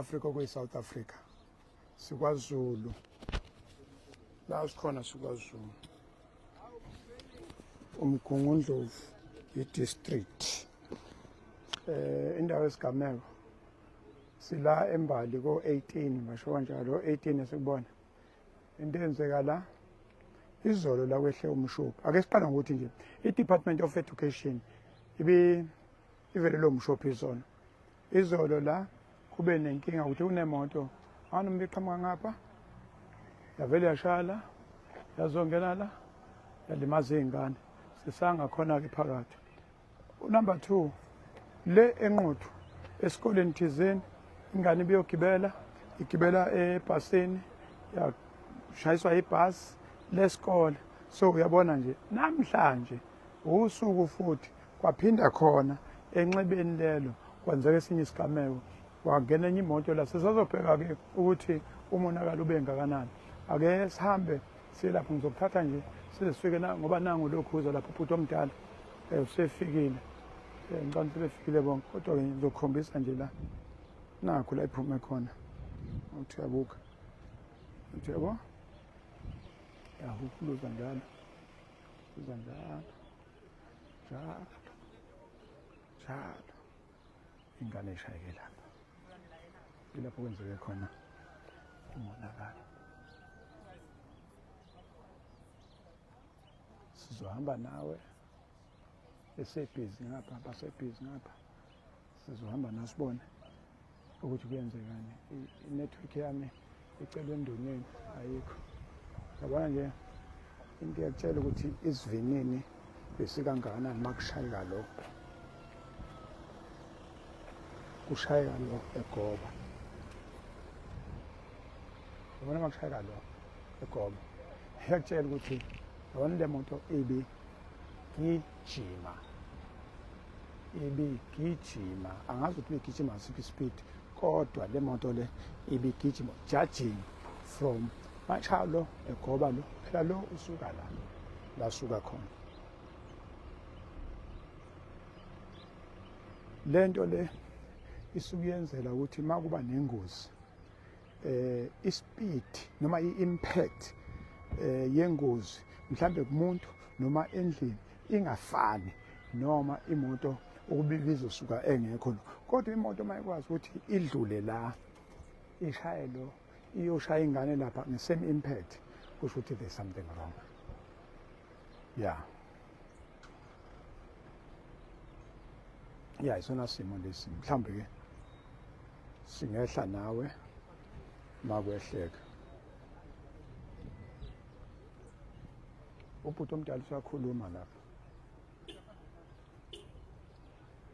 Africa, okuyi-South Africa. SikwaZulu la sikhona, sikwaZulu, uMgungundlovu i-district. Indawo esigameko sila embali ko-18, basho kanjalo 18. Esikubona into eyenzeka la izolo la kwehle umshophi. Ake siqale ngokuthi nje i-Department of Education ibi ivelele umshophi izolo. Izolo la kube nenkinga ukuthi kunemoto anoma iqhamuka ngapha, yavele yashala, yazongena la, yalimaza iy'ngane. Sisangakhona-ke phakathi. Number 2, le eNquthu esikoleni thizeni, ingane ibiyogibela, igibela ebhasini, yashayiswa ibhasi lesikole. So uyabona nje namhlanje usuku futhi kwaphinda khona enxebeni lelo kwenzeka esinye isigameko, kwangena enye imoto la. Sisazobheka-ke ukuthi umonakalo ube ngakanani. Ake sihambe siye lapho, ngizokuthatha nje size sifike ngoba nangu lokhuza lapho ubhuti omdala usefikile. Ngicabanga sebefikile bonke, kodwa-ke ngizokukhombisa nje la, nakho la iphume khona. Uthi uyabuka, uthi yabo, yahuhuluza njalo, uza njalo njalo njalo, ingane ishayeke lapha. Ilapho kwenzeke khona umonakalo. Sizohamba nawe, esebhizi ngapha, basebhizi ngapha, sizohamba nasibone ukuthi kuyenzekani. I-network yami icelwe enduneni, ayikho. Yabona nje into iyakutshela ukuthi isivinini besikangakanani makushayeka lo, kushayeka lo egoba. Yabona makushayeka lo egoba, iyakutshela ukuthi yabona le moto ibi gijima, ibigijima. Angazi ukuthi ibigijima ngasiphi ispeed, kodwa le moto le ibigijima, judging from mashaya lo egoba lo. Phela lo usuka la la suka khona. Lento le isuke yenzela ukuthi makuba nengozi, ispeed noma i-impact yengozi mhlambe kumuntu noma endlini ingafani, noma imoto ukubika izosuka engekho lo. Kodwa imoto uma ikwazi ukuthi idlule la, ishaye lo, iyoshaya ingane lapha nge-same impact, kusho ukuthi there's something wrong. Ya, isona simo lesi. Mhlawumbe ke singehla nawe makwehleka. Ubhuti omdala usakhuluma lapha.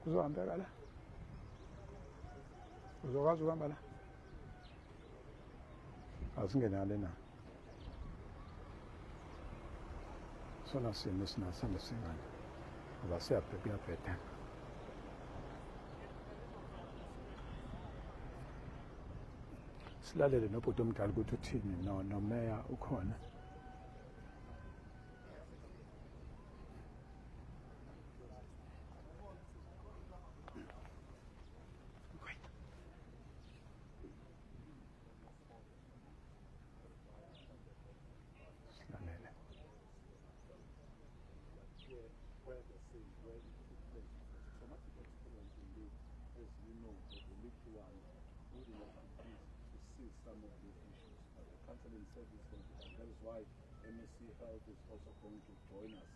Kuzohambeka la, uzokwazi ukuhamba la? Asingenale na sona simo esinasambe singane ngoba siyabheka, kuyabheda. Silalele nobhuti omdala ukuthi uthini, no nomeya ukhona. Silalele. Where the scene, where it took place. It was a traumatic experience indeed. As you know, as a little one, would not be pleased to see some of these issues. But the counseling service is going to help. That is why MEC Health is also going to join us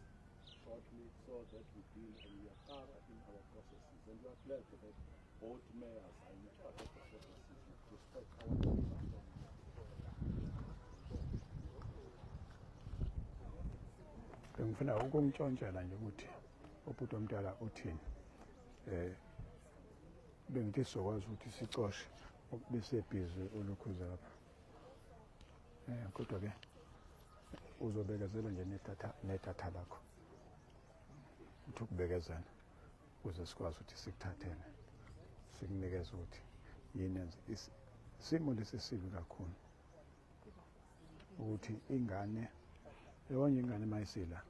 shortly so that we deal and we are thorough in our processes. And we are glad that both mayors are in charge of the processes. We respect our from Bengifuna ukuntshontshela nje ukuthi ubhuti omdala uthini. Bengithi sizokwazi ukuthi sicoshe besebhizi olukhuza lapha, kodwa ke uzobekezela nje nedatha lakho, uthi ukubekezela ukuze sikwazi ukuthi sikuthathele, sikunikeze ukuthi yini enze isimo lesi sibi kakhulu, ukuthi ingane yonke, ingane mayisila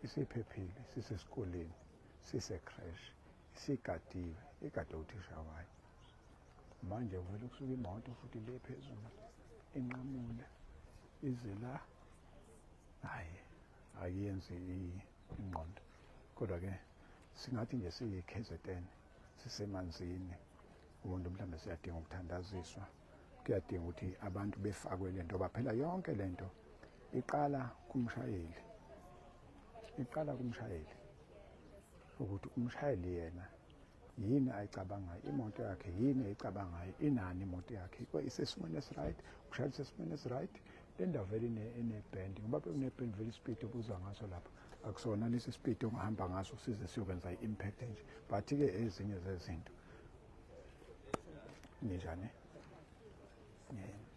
isiphephile, sisesikoleni, sise-creche, isigadiwe, igade uthisha wayo. Manje kuvele kusuka imoto futhi le phezulu inqamule ize la. Hayi, akuyenzi ingqondo, kodwa-ke singathi nje siyi-KZN, sisemanzini, umuntu mhlawumbe siyadinga ukuthandaziswa, kuyadinga ukuthi abantu befakwe lento, ngoba phela yonke lento iqala kumshayeli, iqala kumshayeli, ukuthi umshayeli yena yini ayicabangayo, imoto yakhe yini ayicabangayo, inani imoto yakhe, isesimweni esi-right, umshayeli isesimweni esi-right. Le ndawo vele ine-bend, ngoba bekune-bend vele, ispeed obuzwa ngaso lapha akusona lesi speed ongahamba ngaso size siyokwenza i-impact nje. But-ke ezinye zezinto ninjani,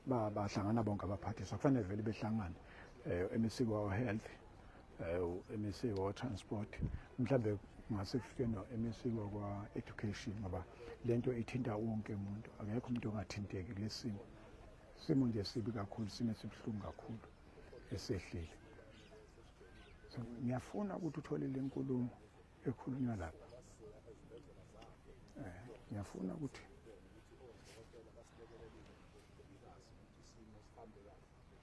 bahlangana bonke abaphathiswa, kufanele vele behlangane, MEC wa-health, MEC wa-transport, mhlambe kungase kufike no-MEC wakwa-education, ngoba lento ithinta wonke umuntu, akekho umuntu ongathinteki kulesi simo. Simo nje sibi kakhulu, simo esibuhlungu kakhulu esehlile. So ngiyafuna ukuthi uthole le nkulumo ekhulunywa lapha, ngiyafuna ukuthi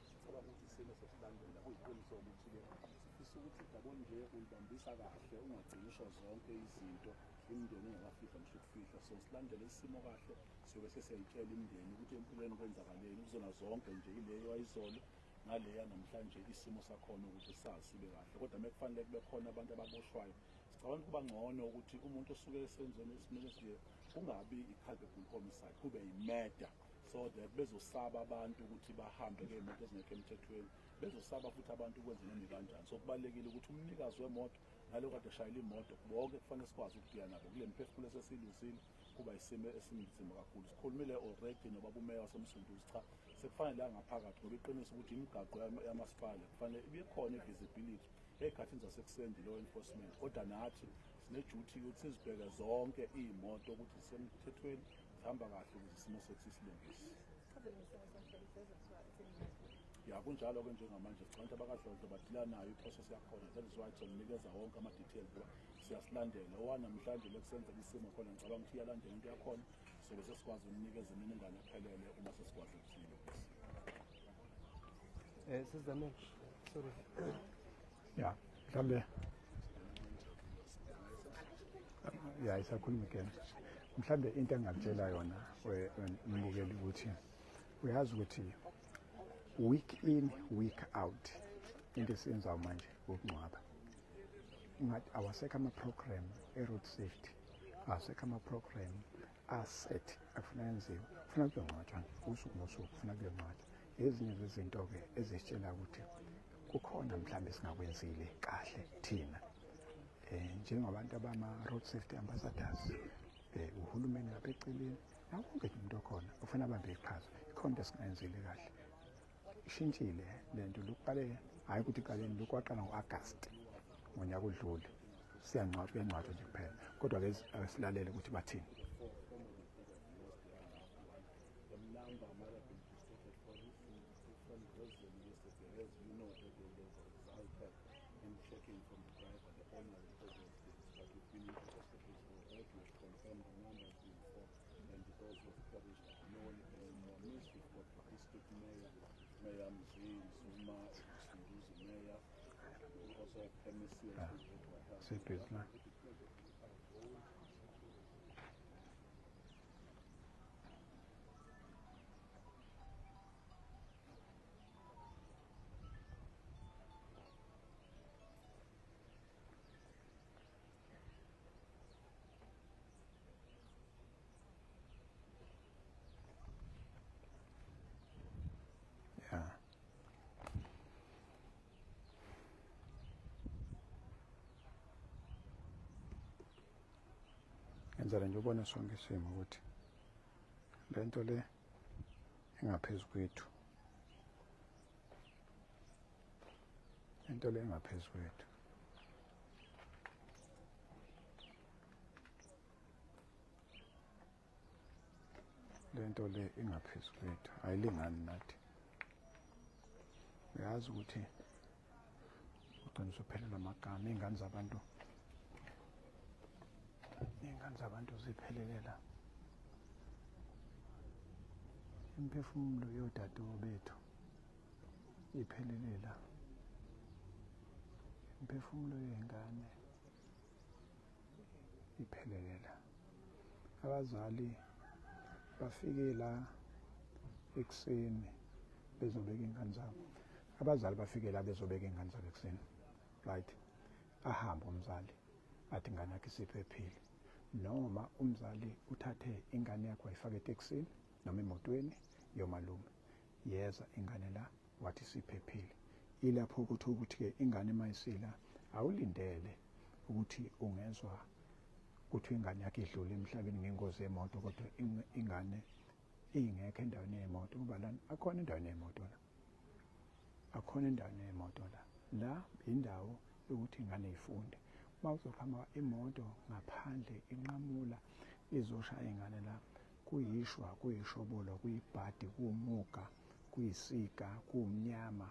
Sicabanga ukuthi isimo sesilandela kuyiqiniso ukuthi-ke sifisa ukuthi yabona nje ulibambisa kahle, ungagcini usho zonke izinto imindeni ingakafihla ngisho ukufihla. So silandele isimo kahle, siyobe sesiyayitshela imindeni ukuthi empilweni kwenzakaleni kuzona zonke nje, ileyo ayizolo naleya namhlanje, isimo sakhona ukuthi sazi sibe kahle. Kodwa uma kufanele kube khona abantu ababoshwayo, sicabanga kuba ngcono ukuthi umuntu osuke esenzweni esimele nje kungabi i-culpable homicide, kube i-murder, so that bezosaba abantu ukuthi bahambe ngey'moto ezingekho emthethweni, bezosaba futhi abantu ukwenza noma ikanjani. So kubalulekile ukuthi umnikazi wemoto nalo kade eshayela imoto, bonke kufanele sikwazi ukudila nabo kule miphefumulo esesiyiluzile. Kuba isimo esinzima kakhulu. Sikhulumile already nobaba umeya waseMsunduzi. Cha, sekufanele la ngaphakathi, ngoba iqiniso ukuthi imigaqo yamasipala kufanele ibe khona i-visibility ey'khathini zasekuseni, law enforcement, kodwa nathi sine-duty ukuthi sizibheke zonke iy'moto ukuthi zisemthethweni, zihamba kahle, ukuze isimo sethu sisilungise. Ya, kunjalo-ke. Njengamanje sicabanga abakadlodlo badila nayo i-process yakhona. That is why sizonikeza wonke ama-details ngoba siyasilandela owanamhlanje lekusenzeka isimo khona. Ngicabanga ukuthi iyalandela into yakhona, sobe sesikwazi ukunikeza imininingwane ephelele uma sesikwazi ukuyilungisa. Sizame, sorry. Ya, mhlambe ya isakhuluma again. Mhlambe into engingakutshela yona mbukeli ukuthi uyazi ukuthi week in, week out, into esiyenzayo manje ukungcwaba, ngathi awasekho ama-program e-road safety, awasekho ama-program aset afuna yenziwe, kufuna kuyongcwatshwa usuku nosuku, kufuna kuyongcwatshwa. Ezinye zezinto-ke ezisitshela ukuthi kukhona mhlawumbe singakwenzile kahle thina njengabantu abama-road safety ambassadors, uhulumeni lapha eceleni nawo wonke nje umuntu okhona ufuna abambe iqhaza, ikhona into esingayenzile kahle. Ishintshile lento, lokuqale, hhayi ukuthi iqaleni, lokhu kwaqala ngo-Agasti ngonyaka odlule, siyangcwatshwa, kuyangcwatshwa nje kuphela. Kodwa-ke silalele ukuthi bathini. The number might have been distorted for from Brazil yesterday. As you know, that they would have resulted in checking from the driver, the owner, and all those things. But we've been into hospitals already, we have confirmed the number has been four, and those who have perished are known anymore. Means we've got the district mayor, Mayor Mzi Zuma, Msunduzi Mayor. We also have MEC and Health. Sibhizi la. Ya, ngenzela nje ubone sonke isimo ukuthi lento le ingaphezu kwethu, into le ingaphezu kwethu. Lento le ingaphezu kwethu, ayilingani nathi. Uyazi ukuthi ugcina usuphelelwa amagama, iy'ngane zabantu, iy'ngane zabantu ziphelele la. Imiphefumulo yodadewethu iphelele la. Imiphefumulo yey'ngane iphelele la. Abazali bafike la ekuseni bezobeka iy'ngane zabo. Abazali bafike la bezobeka iy'ngane zabo ekuseni, right? Ahambe umzali athi ingane yakhe isiphephile, noma umzali uthathe ingane yakhe wayifaka etekisini noma emotweni yomalume, yeza ingane la wathi siphephile. Ilapho ukuthi ukuthi-ke ingane mayisila awulindele ukuthi ungezwa ukuthi ingane yakhe idlule emhlabeni ngengozi yemoto, kodwa ingane ingekho endaweni yemoto, ngoba lana akhona endaweni yemoto la, akhona endaweni yemoto la. La indawo yokuthi ingane ifunde. Uma uzoqhamuka imoto ngaphandle inqamula izoshaya ingane la, kuyishwa, kuyishobolo, kuyibhadi, kuwumuga, kuyisiga, kuwumnyama,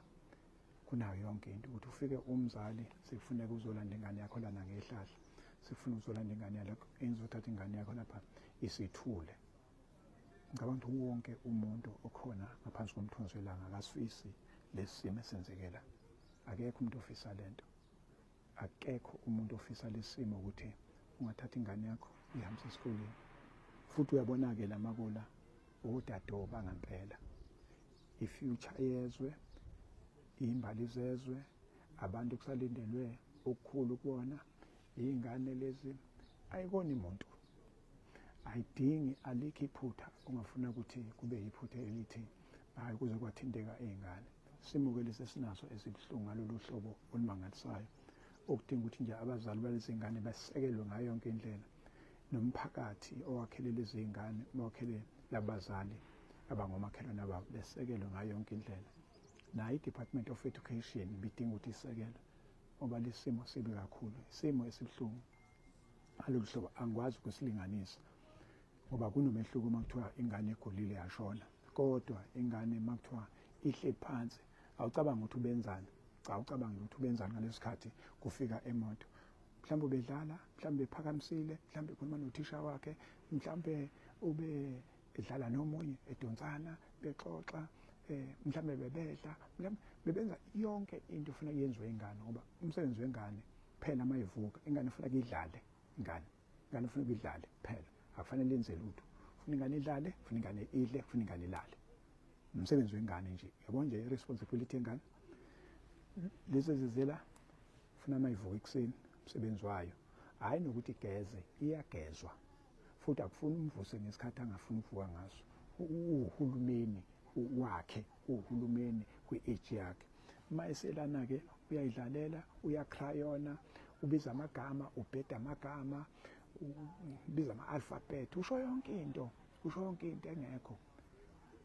kunayo yonke into. Ukuthi ufike umzali sekufuneka uzolanda ingane yakho lana ngehlahla, sifuna uzolanda ingane yakho, engizothatha ingane yakho lapha isithule. Ngicabanga ukuthi wonke umuntu okhona ngaphansi komthunzi welanga akasifisi lesi simo esenzekela. Akekho umuntu ofisa lento, akekho umuntu ofisa lesimo ukuthi ungathatha ingane yakho ihambise esikoleni. Futhi uyabona-ke lamakula udadoba ngempela, i-future yezwe, iy'mbali zezwe, abantu kusalindelwe okukhulu kubona. Iy'ngane lezi ayikoni muntu, ayidingi, alikho iphutha ongafuna ukuthi kube yiphutha elithi hayi kuze kwathinteka iy'ngane. Isimo-ke lesi esinaso esibuhlungu ngalolu hlobo olumangalisayo, okudinga ukuthi nje abazali balezi ngane basekelwe ngayo yonke indlela, nomphakathi owakhele lezi ngane, owakhele labazali abangomakhelwane babo besekelwe ngayo yonke indlela. Nayo i-Department of Education ibidinga ukuthi isekelwe, ngoba lesimo sibi kakhulu, isimo esibuhlungu ngalolu hlobo angikwazi ukusilinganisa, ngoba kunomehluko uma kuthiwa ingane egulile yashona, kodwa ingane uma kuthiwa ihle phansi awucabangi ukuthi ubenzani. Cha, awucabangi ukuthi ubenzani ngaleso sikhathi kufika emoto. Mhlawumbe ubedlala, mhlawumbe ephakamisile, mhlawumbe ekhuluma nothisha wakhe, mhlawumbe ube edlala nomunye edonsana bexoxa, mhlawumbe bebedla, mhlawumbe bebenza yonke into ufuna yenziwe ingane, ngoba umsebenzi wengane phela mayivuka ingane ufuna idlale, ingane ufuna idlale phela, akufanele yenze lutho. Ufuna ingane idlale, ufuna ingane idle, ufuna ingane ilale. Umsebenzi wengane nje, yabo nje i-responsibility yengane. Lezi ezizela ufuna mayivuka ekuseni umsebenzi wayo, hayi nokuthi igeze, iyagezwa futhi akufuni umvuse ngesikhathi angafuni ukuvuka ngaso. Uhulumeni wakhe, uhulumeni kwi-age yakhe. Uma eselana-ke uyayidlalela, uyacrayona, ubiza amagama, ubheda amagama, ubiza ama-alphabet, usho yonke into, usho yonke into engekho,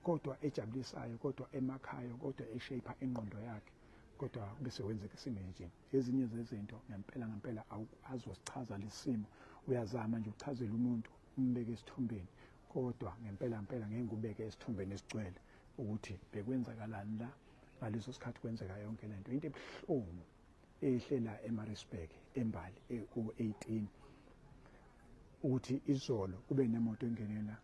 kodwa ejabulisayo, kodwa emakhayo, kodwa eshape ingqondo yakhe, kodwa bese kwenzeka isimo nje. Ezinye zezinto ngempela ngempela azosichaza lesimo, uyazama nje ukuchazela umuntu umbeke esithombeni, kodwa ngempela ngempela ngeke ngubeke esithombeni esigcwele ukuthi bekwenzakalani la ngaleso sikhathi kwenzeka yonke lento. Into ebuhlungu ehlela eMaritzburg eMbali ku-18 ukuthi izolo kube nemoto engenela,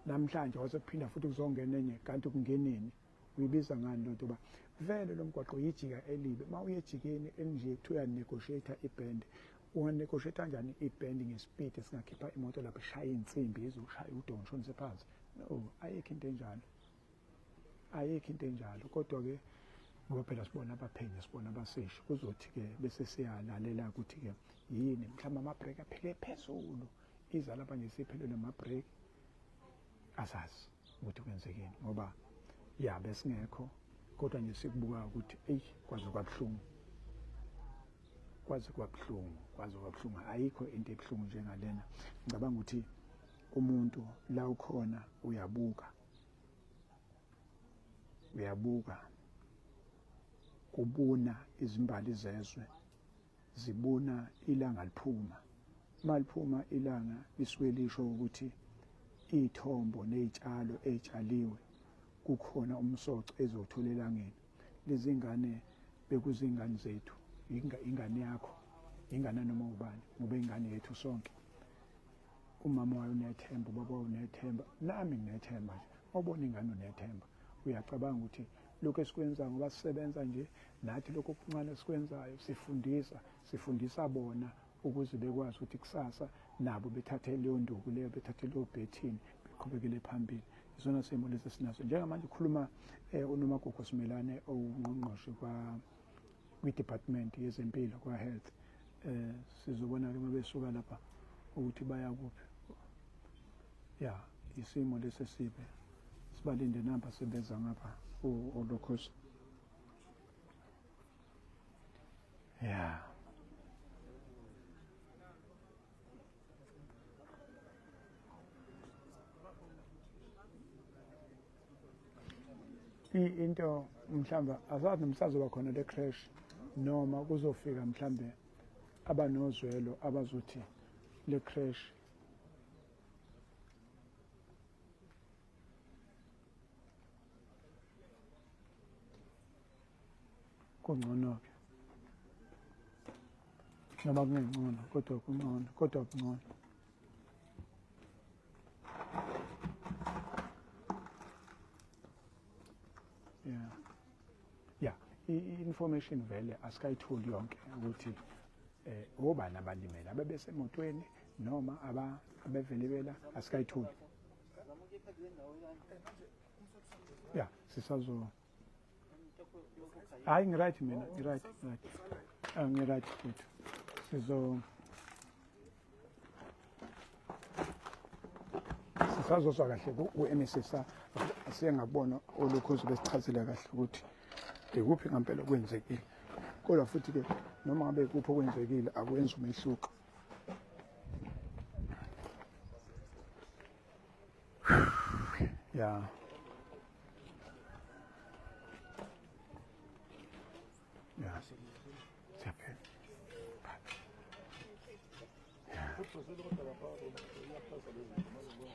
namhlanje wasephinda futhi kuzongena enye, kanti kungeneni uyibiza ngani lento? Ba vele lo mgwaqo yijika elibi, uma uye ejikeni elinje kuthiwa uyanegotiate ibend, unganegotiate kanjani ibend ngespeed esingakhipha imoto lapho ishaya insimbi izoshaya udonga ushonise phansi? No, ayikho into enjalo, ayikho into enjalo. Kodwa-ke ngoba phela sibona abaphenyi, sibona abaseshi, kuzothi-ke bese siyalalela ukuthi-ke yini, mhlawumbe ama-brake aphele phezulu, iza lapha nje siphelelwe ama-brake, asazi ukuthi kwenzekeni, ngoba ya besingekho, kodwa nje sikubuka ukuthi eyi kwaze kwabuhlungu, kwaze kwabuhlungu, kwaze kwabuhlungu. Ayikho into ebuhlungu njengalena. Ngicabanga ukuthi umuntu la ukhona uyabuka, uyabuka kubuna izimbali zezwe, zibuna ilanga liphuma. Maliphuma ilanga lisuke lisho ukuthi iy'thombo ney'tshalo ey'tshaliwe kukhona umsoco ezothola elangeni. Lezi ngane bekuzingane zethu, ingane yakho, ingane noma ubani, ngoba ingane yethu sonke. Umama wayo unethemba, ubaba wayo unethemba, nami nginethemba nje. Obona ingane unethemba, uyacabanga ukuthi lokho esikwenzayo ngoba sisebenza nje nathi, lokho okuncane esikwenzayo sifundisa bona ukuze bekwazi ukuthi kusasa nabo bethathe leyo nduku leyo, bethathe leyo bhethini, beqhubekele phambili. Isona simo lesi sinaso njengamanje. Khuluma uNomagugu Simelane owungqongqoshe kwi-department yezempilo kwa-health. Sizobona-ke uma besuka lapha ukuthi baya kuphi. Ya, isimo lesi esibe sibalinde namba sebeza ngapha olokhosi. Ya, into mhlawumbe asazi noma isazoba khona le creche noma kuzofika mhlambe abanozwelo abazothi le creche. Kungcono-ke noma kungengcono, kodwa kungcono, kodwa kungcono. Yeah, i-information vele asikayitholi yonke ukuthi obani abalimele, abebesemotweni noma abevele bela, asikayitholi. Ya, sisazo. Hayi, ngi-right mina, ngi-right, right, ngi-right futhi. Sisazozwa kahle ku-MEC. Asiye ngakubona olukhuzu besichazile kahle ukuthi ikuphi ngampela okwenzekile, kodwa futhi-ke noma ngabe ikuphi okwenzekile akwenzi umehluko. Ya, siyaphela.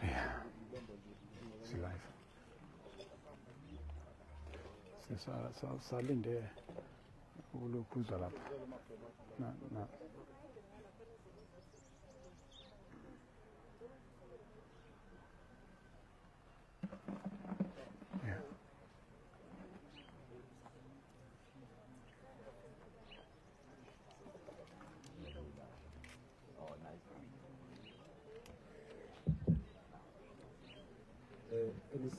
Yeah. Si-live. Salinde ukulokhuza lapha. Na na. Yeah. MEC,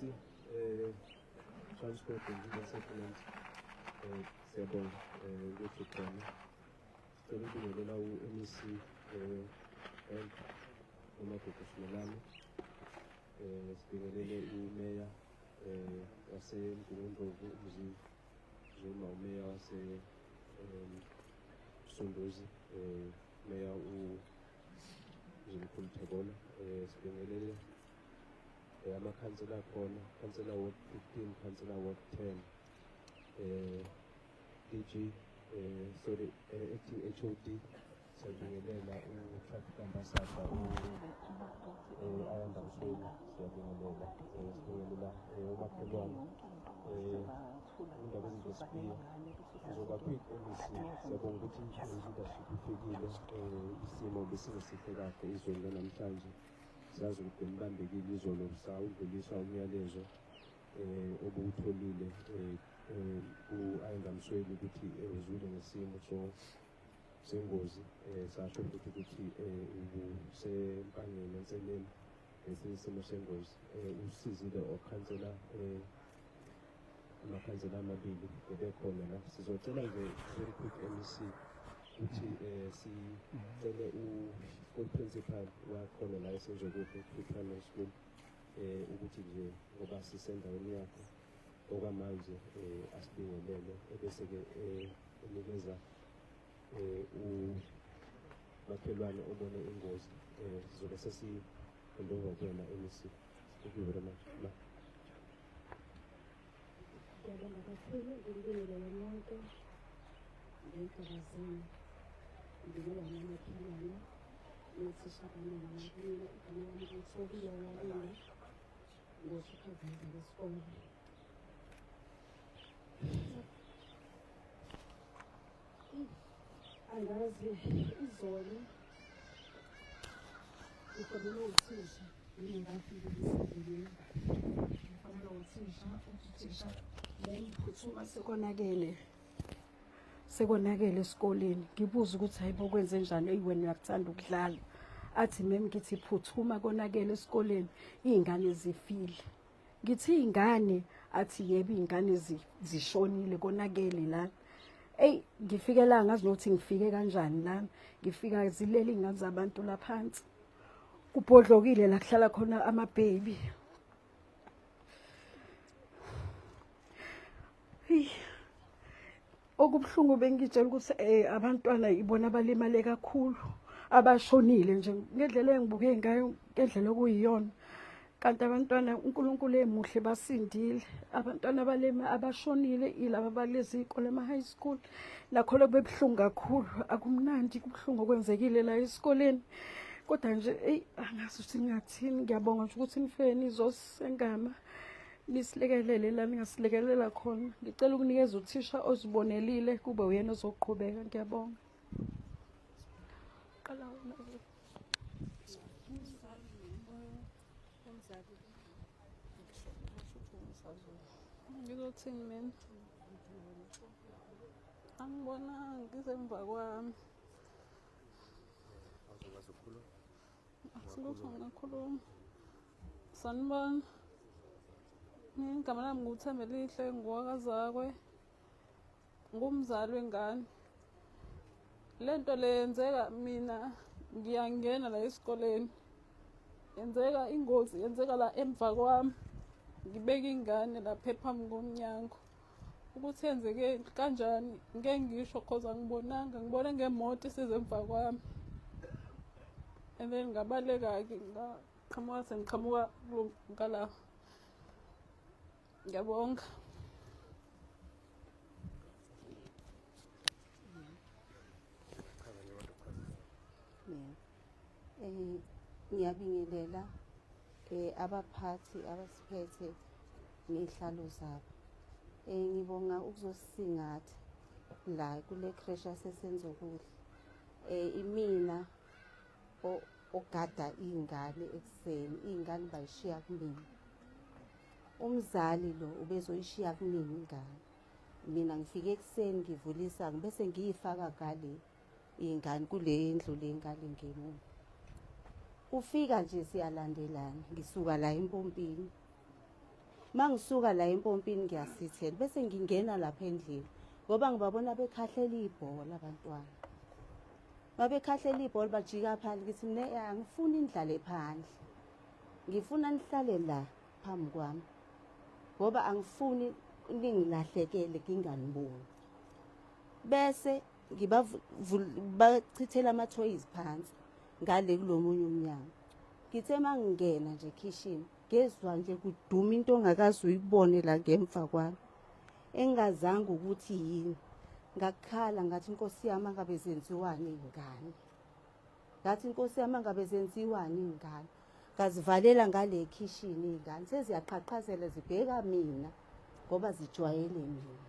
Transport and Human Settlement, siyabonga ukuthi ukhona. Sicela ukubingelela u-MEC Health uMagugu Simelane. Sibingelele umeya waseMgungundlovu uMzi Zuma, umeya wase Msunduzi, meya uMzimkhulu Thebolla. Sibingelele amakhansela akhona, khansela ward 15, khansela ward 10, DG, sorry, acting HOD, siyabingelela u-traffic ambassador Ayanda Msweli, siyabingelela, sibingelela umakhelwane, indaba ezinto. Ngizoba quick, MEC. Siyabonga ukuthi i-leadership ifikile. Isimo besingesihle kahle izolo namhlanje. Sazi ukuthi benibambekile izolo, sawudlulisa umyalezo obuwutholile ku-Ayanda Msweli ukuthi uzwile ngesimo so sengozi. Sasho futhi ukuthi ubuseMpangeni enseleni ngesinye isimo sengozi. Usizile okhansela, amakhansela amabili bebekhona la. Sizocela nje very quick, MEC, ukuthi sicele u-school principal wakhona la eSenzokuhle Pre-Primary School ukuthi nje ngoba sisendaweni yakhe okwamanje asibingelele, ebese-ke enikeza umakhelwane obone ingozi. Sizobe sesi-hand over kuyena, MEC. Thank you very much. Ma. Ngiyabonga kakhulu, ngibingelele lonke ngegabazini, ngibingelela namakhelwane nothisha abaningi. Mina igama lami nguThobile Walinga, ngu-supervisor wesikole. Angazi, izolo ngifonelwe uthisha. Ngingakafiki emsebenzini, ngifonelwa uthisha, uthi uthisha bengiphuthuma sekonakele, sekonakele esikoleni. Ngibuza ukuthi hayibo kwenze njani, eyi wena uyakuthanda ukudlala. Athi mem ngithi phuthuma konakele esikoleni, iy'ngane zifile. Ngithi iy'ngane, athi yebo iy'ngane zishonile konakele lana. Eyi ngifike la ngazi nokuthi ngifike kanjani lana, ngifika zilele iy'ngane zabantu la phansi. Kubhodlokile la kuhlala khona ama-baby. Okubuhlungu bengitshela ukuthi abantwana ibona abalimale kakhulu, abashonile nje ngendlela engibuke ngayo, ngendlela okuyiyona. Kanti abantwana uNkulunkulu emuhle basindile. Abantwana abalima abashonile ilaba balezi iy'kole ema-high school. Nakhona kube buhlungu kakhulu, akumnandi, kubuhlungu okwenzekile la esikoleni. Kodwa nje eyi angazi ukuthi ngingathini. Ngiyabonga nje ukuthi nifike nizosengama, nisilekelele la ningasilekelela khona. Ngicela ukunikeza uthisha ozibonelile kube uyena ozoqhubeka. Ngiyabonga. Qala wena. Ngizothini mina? Angibonanga ngisemva kwami. Awuzokwazi ukukhuluma? Asilutho ngingakhuluma. Sanibona. Mina igama lami nguThembelihle ngowakaZakwe. Ngumzali wengane. Lento le yenzeka mina ngiyangena la esikoleni. Yenzeka ingozi yenzeka la emva kwami. Ngibeka ingane lapha phambi komnyango. Ukuthi yenzeke kanjani ngeke ngisho cause angibonanga, ngibone ngemoto isize emva kwami. And then ngabaleka-ke ngaqhamuka sengiqhamuka ngala. Ngiyabonga. Ngiyabingelela abaphathi abasiphethe ngey'hlalo zabo. Ngibonga ukuzosisingatha la kule creche yaseSenzokuhle. Imina ogada iy'ngane ekuseni, iy'ngane bayishiya kumina. Umzali lo ubezoyishiya kumina ingane. Mina ngifike ekuseni ngivulisa bese ngiyifaka ngale iy'ngane kule ndlu le ngale ngemuva. Ufika nje siyalandelana, ngisuka la empompini. Mangisuka la empompini ngiyasithela bese ngingena lapha endlini ngoba ngibabona bekhahlela ibhola abantwana. Mabekhahlela ibhola bajika phandle, ngithi mina angifuni nidlale phandle. Ngifuna nihlale la phambi kwami ngoba angifuni ningilahlekele nginganiboni. Bese ngibachithela ama-toys phansi ngale kulomunye umnyango. Ngithe mangingena nje ekhishini ngezwa nje kuduma into ongakaze uyibone la ngemva kwami engingazange ukuthi yini. Ngakhala ngathi inkosi yami angabe zenziwani iy'ngane, ngathi inkosi yami angabe zenziwani iy'ngane. Ngazivalela ngale ekhishini iy'ngane seziyaqhaqhazela zibheka mina ngoba zijwayele mina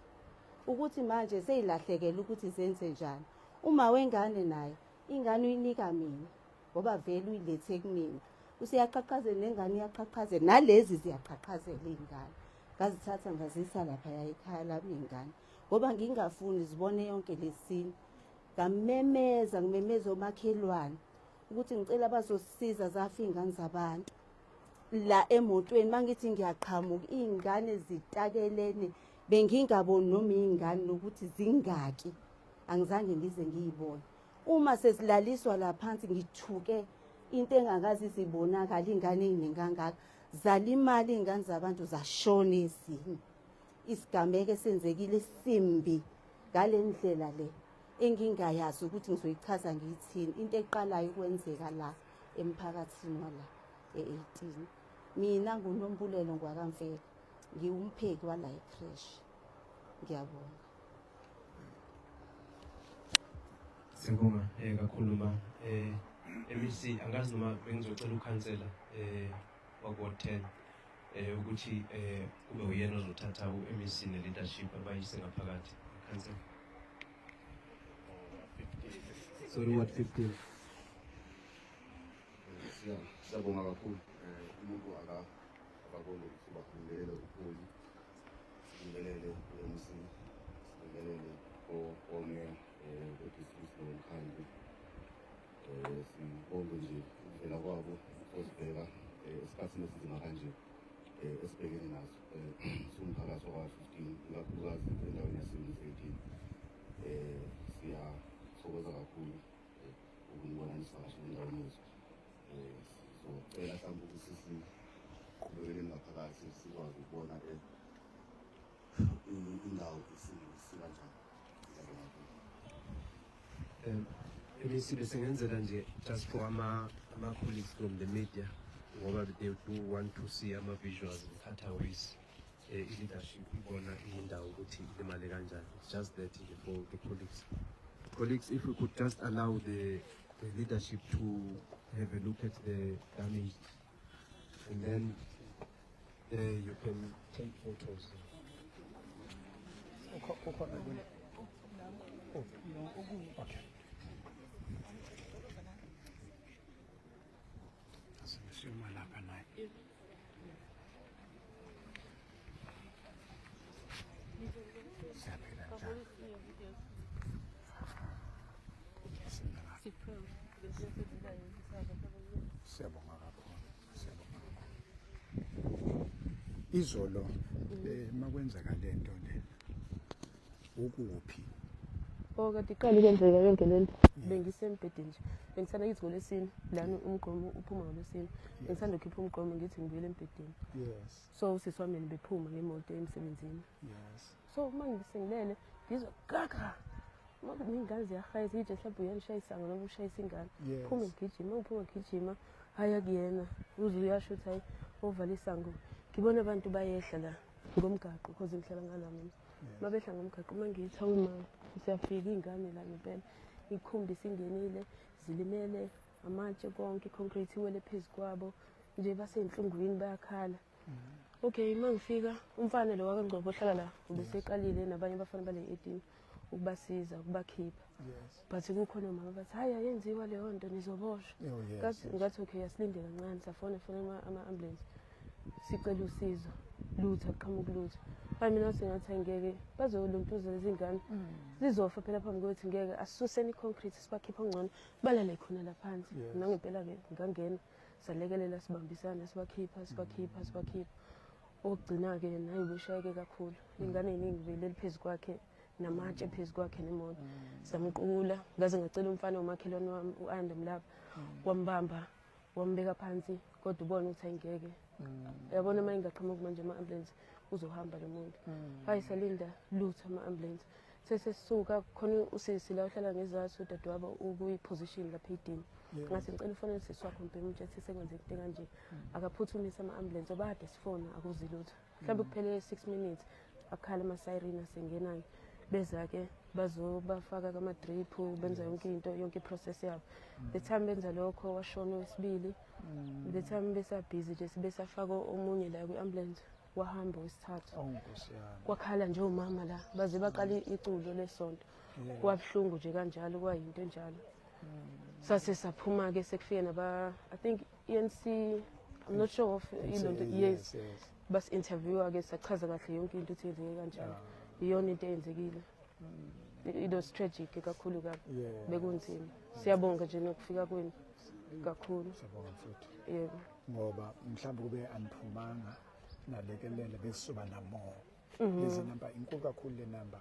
ukuthi manje seyilahlekele ukuthi zenze njani. Uma wengane naye ingane uyinika mina ngoba vele uyilethe kumina, useyaqhaqhazela nengane iyaqhaqhazela nalezi ziyaqhaqhazela iy'ngane. Ngazithatha ngazisa laphaya ekhaya lami iy'ngane ngoba ngingafuni zibone yonke lesini. Ngamemeza ngimemeza omakhelwane ukuthi ngicela bazosisiza, zafa iy'ngane zabantu la emotweni. Mangithi ngiyaqhamuka iy'ngane zitakelene, bengingaboni noma iy'ngane nokuthi zingaki, angizange ngize ngiyibone. Uma sezilaliswa la phansi ngithuke into engakaze izibonakala, iy'ngane ey'ningi kangaka zalimala, iy'ngane zabantu zashona ezinye. Isigameko esenzekile simbi ngale ndlela le engingayazi ukuthi ngizoyichaza ngiyithini, into eqalayo ukwenzeka la emphakathini wala e-18. Mina nguNombulelo ngwakaMfeka, ngiwumpheki wala e-creche. Ngiyabonga. Siyabonga kakhulu ma. MEC angazi noma bengizocela ukhansela wakwa 10 ukuthi kube uyena ozothatha u-MEC ne-leadership abayise ngaphakathi. Khansela. Sorry, ward 15. Siyabonga kakhulu. Umuntu akabonge ukuthi bakhululele upholi, sibingelele u-MC, sibingelele omeya we-district nomkhandlu. Sibonge nje ukuvela kwabo ukuzibheka esikhathini esinzima kanje esibhekene naso siwumphakathi wakwa-15, ikakhulukazi endaweni yase-Unit 18. Siyathokoza kakhulu ukunibona nisivakashele endaweni yethu. Sizocela mhlawumbe ukuthi siqhubekeleni ngaphakathi sikwazi ukubona indawo isikanjani. Ngiyabonga kakhulu. MEC, besingenzela nje just for ama colleagues from the media, ngoba they do want to see ama visuals and cutaways, i-leadership ibona indawo ukuthi ilimale kanjani. It's just that nje for the colleagues, if we could just allow the leadership to have a look at the damage and then you can take photos. Ukhona kuni? Oh, okay. Siyoma lapha naye. Siyaphila njani? Sibonga. Siyabonga kakhulu. Siyabonga kakhulu. Izolo makwenzeka lento le, ukuphi? Oh, kade iqala ukwenzeka yonke lento. Bengisembhedeni nje. Bengisanda ngithi ngolwesine lana umgqomo uphuma ngolwesine. Bengisanda ukukhipha umgqomo ngithi ngibuyele embhedeni. So usisi wami yena bephuma ngemoto emsebenzini. So uma ngisengilele ngizwa gaga. Uma ney'ngane ziyahayisa itshe, mhlawumbe uyalishaya isango noma ushayisa ingane. Phume ngigijima, ngiphuma ngigijima, hhayi akuyena. Uze uyasho ukuthi hhayi ovala isango. Ngibona abantu bayehla la ngomgaqo because ngihlala ngala mina. Uma behla ngomgaqo, uma ngithi hawu mama, siyafika iy'ngane la ngempela. Ikhumbi isingenile, zilimele, amatshe konke, i-concrete iwele phezu kwabo. Nje basey'nhlungwini bayakhala. Okay, uma ngifika umfana lo wakaNgcobo ohlala la ubeseqalile nabanye abafana bale 18 ukubasiza ukubakhipha. But kukhona omama bathi hayi ayenziwa leyo nto, nizoboshwa. Oh, yes, Ngathi ngathi okay, asilinde kancane, safona fona ama-ambulance sicela usizo, lutho aqhamuka lutho. Hayi mina ngathi angeke bazoluntuza lezi ngane, zizofa phela phambi kwethu, ngeke asisuseni i-concrete sibakhipha ngcono balale khona la phansi. Nangempela-ke ngangena salekelela sibambisana sibakhipha sibakhipha sibakhipha. Okugcina-ke naye ubeshayeke kakhulu, iy'ngane ey'ningi beleli phezu kwakhe namatshe phezu kwakhe nemoto. Samqukula ngaze ngacela umfana womakhelwane wami u-Anda Mlapha, wambamba wambeka phansi, kodwa ubona ukuthi ayingeke. Uyabona uma ingaqhamuki manje ama-ambulance uzohamba lo muntu. Hayi salinda lutho ama-ambulance. Sesesisuka khona usisi la ohlala ngezathu udadewabo ukuyi-position lapha eyidini. Ngathi ngicela ufonele usisi wakho mbheke umtshele ukuthi sekwenzeka into kanje. Akaphuthumise ama-ambulance ngoba kade sifona akuzi lutho. Mhlawumbe kuphele 6 minutes akhala ama-siren asengena-ke. Beza-ke bazobafaka kama-drip, benza yonke into, yonke i-process yabo. The time benza lokho washona owesibili. The time besabhizi nje besafaka omunye la kwi-ambulance wahamba wesithathu. Oh, Nkosi yami. Kwakhala nje omama la baze baqala iculo lesonto. Kwabuhlungu nje kanjalo, kwayinto enjalo. Sase saphuma-ke sekufike naba I think ENC, I'm not sure of ilonto. Yes. Basi-interviewa-ke sachaza kahle yonke into ukuthi yenzeke kanjani. Iyona into eyenzekile. It was tragic kakhulu kabi. Bekunzima. Siyabonga nje nokufika kwenu kakhulu. Siyabonga futhi. Yebo. Ngoba mhlawumbe kube aniphumanga nalekelele besizoba namo. Lezi namba inkulu kakhulu le namba.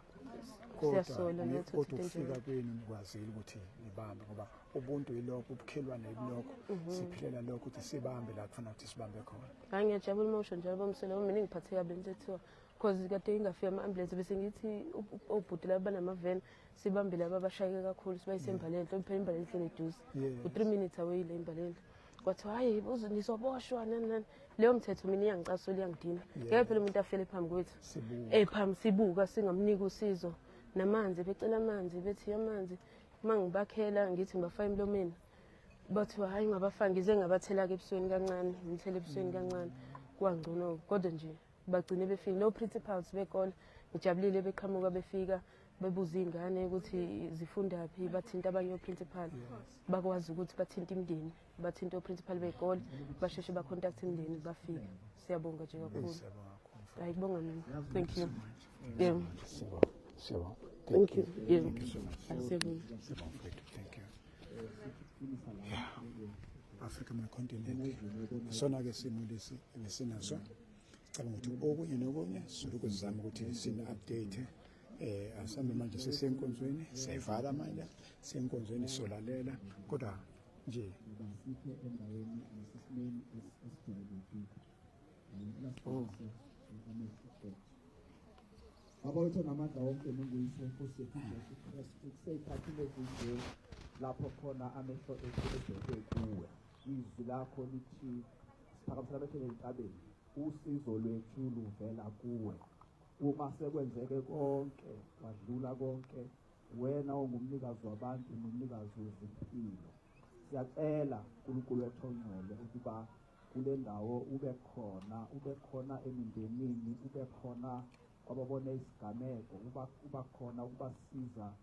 Siyasola nathi Kodwa ukuthi ukufika into kwenu nikwazile ukuthi nibambe, ngoba ubuntu yilokho, ubukhelwane yilokho, siphilela lokho ukuthi sibambe la kufanele ukuthi sibambe khona. Hayi ngiyajabula uma usho njalo bomsela, ngoba mina ngiphatheke kabi lento ethiwa because kade ingafika ama-ambulance bese ngithi obhuti laba banamaveni sibambe laba abashayeke kakhulu sibayise eMbalenhle, phela iMbalenhle iseduze. U-3 minutes away le iMbalenhle. Kwathiwa hayi nizoboshwa nani nani. Leyo mthetho mina iyangicasula, iyangidina. Ngeke phela umuntu afele phambi kwethu. Phambi sibuka singamnika usizo. Namanzi becela amanzi, bethi amanzi. Uma ngibakhela ngithi ngibafaka emlomeni. Bathiwa hayi ngabafaka, ngize ngabathela-ke ebusweni kancane, ngithele ebusweni kancane. Kwangcono kodwa nje bagcine befika. No principals bekole ngijabulile beqhamuka befika Bebuza iy'ngane ukuthi zifundaphi, bathinta abanye o-principal, bakwazi ukuthi bathinte imindeni, bathinte o-principal bey'kole, basheshe ba-contact imindeni, bafika. Siyabonga nje kakhulu. Siyabonga kakhulu. Hayi, kubonga mina. Thank you. Yeah. Siyabonga. Siyabonga. Thank you. Yeah. Thank you so much. Siyabonga. Siyabonga mfowethu. Thank you. Yeah. Africa my continent. Sona ke simo lesi ebesinaso. Sicabanga ukuthi okunye nokunye sizolokhu sizama ukuthi sini update. Asambe manje sesenkonzweni, siyayivala manje, senkonzweni solalela kodwa nje oh. Baba wethu onamandla wonke nonguyise Nkosi yethu Jesu Kristu, kuseyikhathini ezinje lapho khona amehlo ethu ebheke kuwe. Izwi lakho lithi siphakamisela amehlo entabeni, usizo lwethu luvela kuwe. Uma sekwenzeke konke, kwadlula konke, wena ongumnikazi wabantu nomnikazi wezimpilo. Siyacela uNkulunkulu wethu ongcwele ukuba kule ndawo ube khona, ube khona emindenini, ube khona kwababona isigameko, uba khona ukubasiza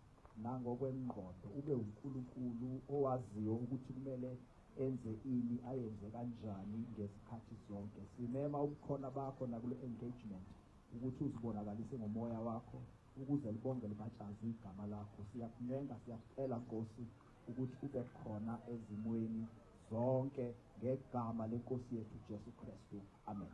nangokwengqondo, ube uNkulunkulu owaziyo ukuthi kumele enze ini, ayenze kanjani ngezikhathi zonke. Simema ubukhona bakho nakule engagement ukuthi uzibonakalise ngomoya wakho ukuze libonge libatshaze igama lakho. Siyakuncenga, siyakucela Nkosi ukuthi ube khona ezimweni zonke ngegama lenkosi yethu Jesu Kristu. Amen.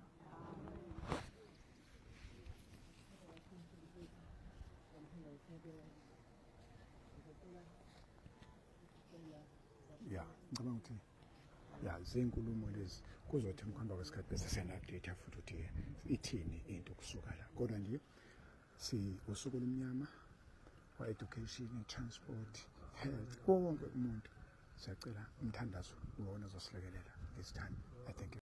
Ya, ngicabanga ukuthi ya zinkulumo lezi kuzothi ngokuhamba kwesikhathi bese siyana update futhi ukuthi ithini into kusuka la. Kodwa nje si usuku olumnyama kwa education, transport, health, konke umuntu. Siyacela umthandazo uwona ozosilekelela this time. I thank you.